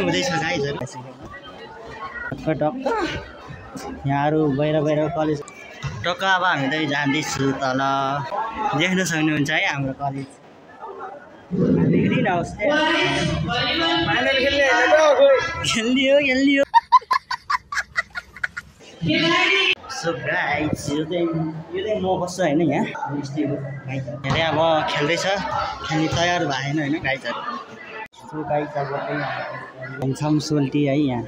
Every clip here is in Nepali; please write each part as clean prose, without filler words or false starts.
हुँदैछ गाइजहरु टक्क यहाँहरु बाहिर कलेज टक्क अब हामी त जाँदैछु तल देख्न सक्नुहुन्छ है हाम्रो कलेज खेल्ने हो सो गाइज यो चाहिँ म बस्छु होइन यहाँ धेरै अब खेल्दैछ खेल्ने तयार भएन होइन गाइजहरु सो गाइज अब ह्यान्डसम सोल्टी है यहाँ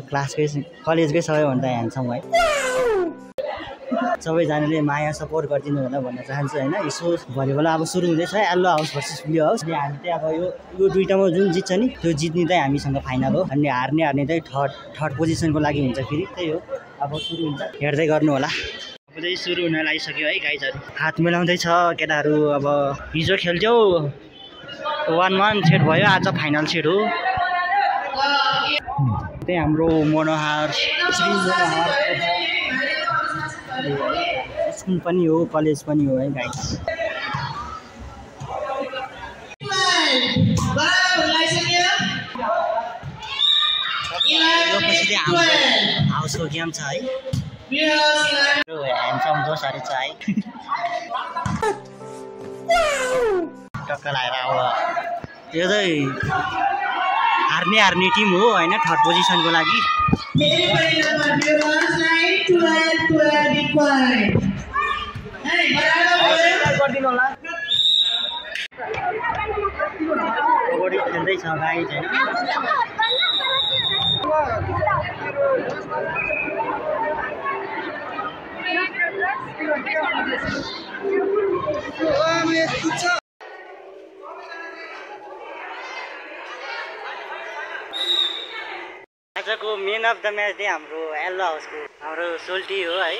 क्लासकै कलेजकै सबैभन्दा ह्यान्डसम है सबैजनाले माया सपोर्ट गरिदिनु होला भन्न चाहन्छु होइन यसो भलिबल अब सुरु हुँदैछ yellow house versus blue house अनि हामी चाहिँ अब यो दुईटामा जुन जित्छ नि त्यो जित्ने चाहिँ हामीसँग फाइनल हो अनि हार्ने चाहिँ थर्ड पोजिसनको लागि हुन्छ फेरि त्यही हो अब सुरु हुन्छ हेर्दै गर्नु होला अब चाहिँ सुरु हुन लागिसक्यो है गाइजहरु हात मिलाउँदैछ केटाहरू अब हिजो खेल्थ्यौ 1-1 सेट भयो आज फाइनल सेट हो त्यही हाम्रो मनोहर स्कुल पनि हो कलेज पनि हो है गाइस यो पछि चाहिँ हाम्रो हाउसको गेम छ है ह्यान्डसम जोसहरू छ है टक्क लगाएर अब यो चाहिँ हार्ने टिम हो होइन थर्ड पोजिसनको लागि कबड्डी खेल्दैछ गाइज होइन आजको मेन अफ द म्याच चाहिँ हाम्रो येल्लो हाउसको हाम्रो सोल्टी हो है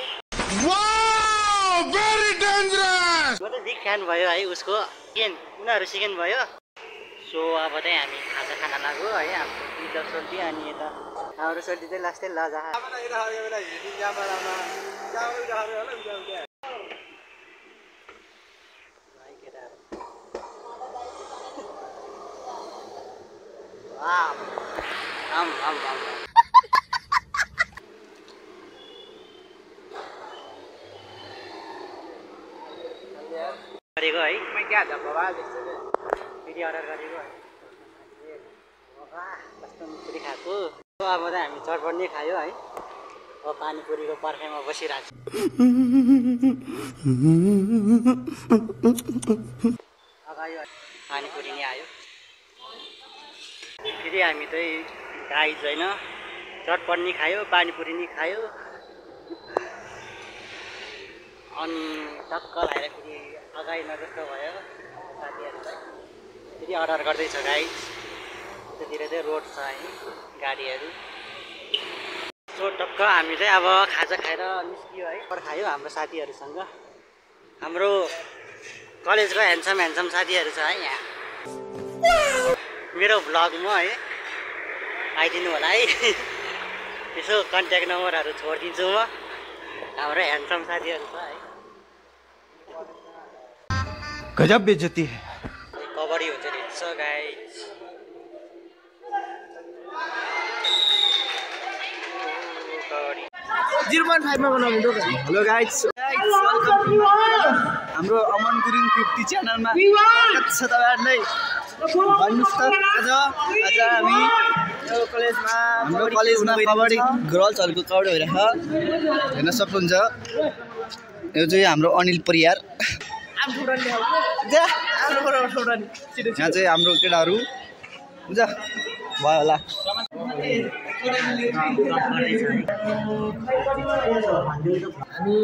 भेरी डेन्जरस म त बिग फ्यान भयो है उसको उनीहरू सेकेन्ड भयो सो अब चाहिँ हामी खाजा खाना लाग्यो है हाम्रो बिग सोल्टी अनि यता हाम्रो सोल्टी चाहिँ लास्टै लजा गरेको है फेरि अर्डर गरेको कस्तो मिस्त्री खाएको अब त हामी चटपट नै खायो है अब पानीपुरीको पर्खाइमा बसिरहेको अगाडि पानीपुरी नै आयो फेरि हामी चाहिँ गाइज होइन चटपट नि खायो पानीपुरी नि खायो अनि टक्क लगाएर फेरि अगाडि नजस्तो भयो साथीहरूलाई फेरि अर्डर गर्दैछ गाइज त्यतिर चाहिँ रोड छ है गाडीहरू सो टक्क हामी चाहिँ अब खाजा खाएर निस्कियो है खायो हाम्रो साथीहरूसँग हाम्रो कलेजको ह्यान्डसम साथीहरू छ है यहाँ मेरो भ्लगमा है आइदिनु होला है यसो कन्ट्याक्ट नम्बरहरू छोडिदिन्छु म हाम्रो ह्यान्डसम साथीहरू छ है गजब बेइज्जती है कबड्डी हुन्छ नि सो गाइज 0.5 मा बनाउनु दो हेलो गाइस हाम्रो अमन गुरुङ 50 च्यानलमा स्वागत छ तपाईहरुलाई भन्नुस् त आज हामी यो कलेजमा हाम्रो कलेजमा कबड्डी गर्ल्सहरुको कबड्डी भइरहेछ हेर्न सक्नुहुन्छ यो चाहिँ हाम्रो अनिल परियार यहाँ चाहिँ हाम्रो केटाहरु बुझ भयो होला हामी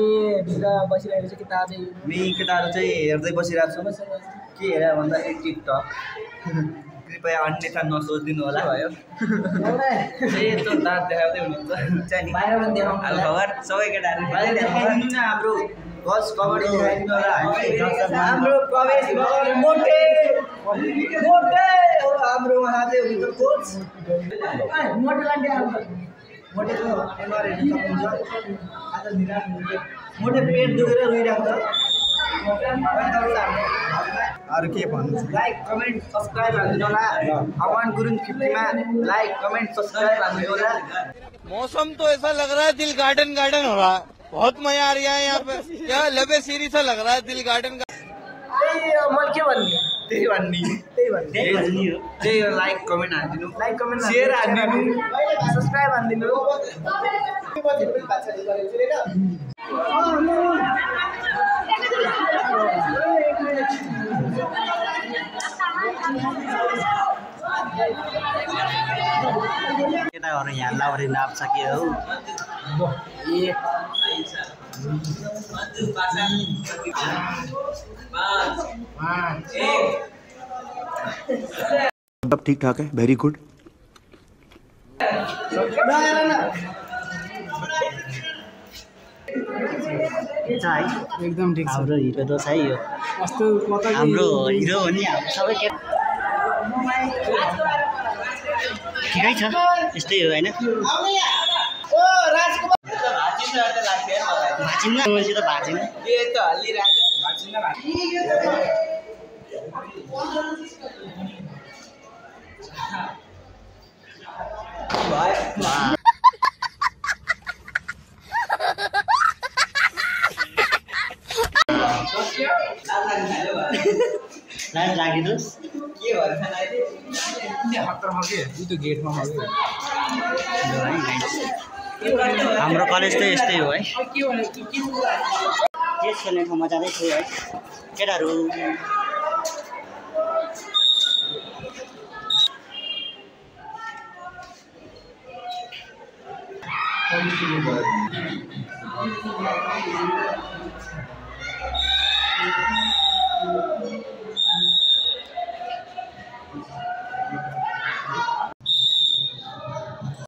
भित्र बसिरहेको छ किताब केटाहरु चाहिँ हेर्दै बसिरहेको छ के हेरे भन्दा टिकटक कृपया अन्यथा नसोचिदिनु होला भयो यस्तो दाँत देखाउँदै हुनुहुन्छ नि बाहिर पनि देखाउनु अब भगवान सबै केटाहरु बाहिर देखाइदिनु न हाम्रो गर्ल्स कबड्डी देखाइदिनु होला हाम्रो प्रवेश मोटे हो हाम्रो उहाँ चाहिँ हुन्छ कोच मोटे लान्टे मोटेको एमआर हेर्न सक्नुहुन्छ आज निराश हुनुहुन्छ मोटे पेट दुखेर रोइरहेको छ अरू के भन्नु लाइक कमेन्ट सब्सक्राइब हाल्नु होला अमन गुरुङ 50 मा लाइक कमेन्ट सब्सक्राइब हाल्नु होला मौसम तो ऐसा लग रहा है दिल गार्डन गार्डन हो रहा है बहुत मजा आ रहा है यहाँ पे क्या लबे सीरी सा लग रहा है दिल गार्डन का मैले के भन्ने त्यही भन्ने त्यही हो लाइक कमेन्ट हालिदिनु लाइक कमेन्ट सेयर हालिदिनु सब्सक्राइब हालिदिनु केटाहरू यहाँ लाउरी नाप्छ के हो सब ठीक ठाक है वेरी गुड एकदम ठीक हाम्रो हिरो त छ है यो कस्तो हाम्रो हिरो हो नि हाम्रो सबै ठिकै छ यस्तै हो होइन भाँचिन्न मान्छे त भाँचिन लाइन राखिदिनुहोस् के भन्छ गेटमा हाम्रो कलेज त यस्तै हो है चेस खेल्ने ठाउँमा जाँदैछु है केटाहरू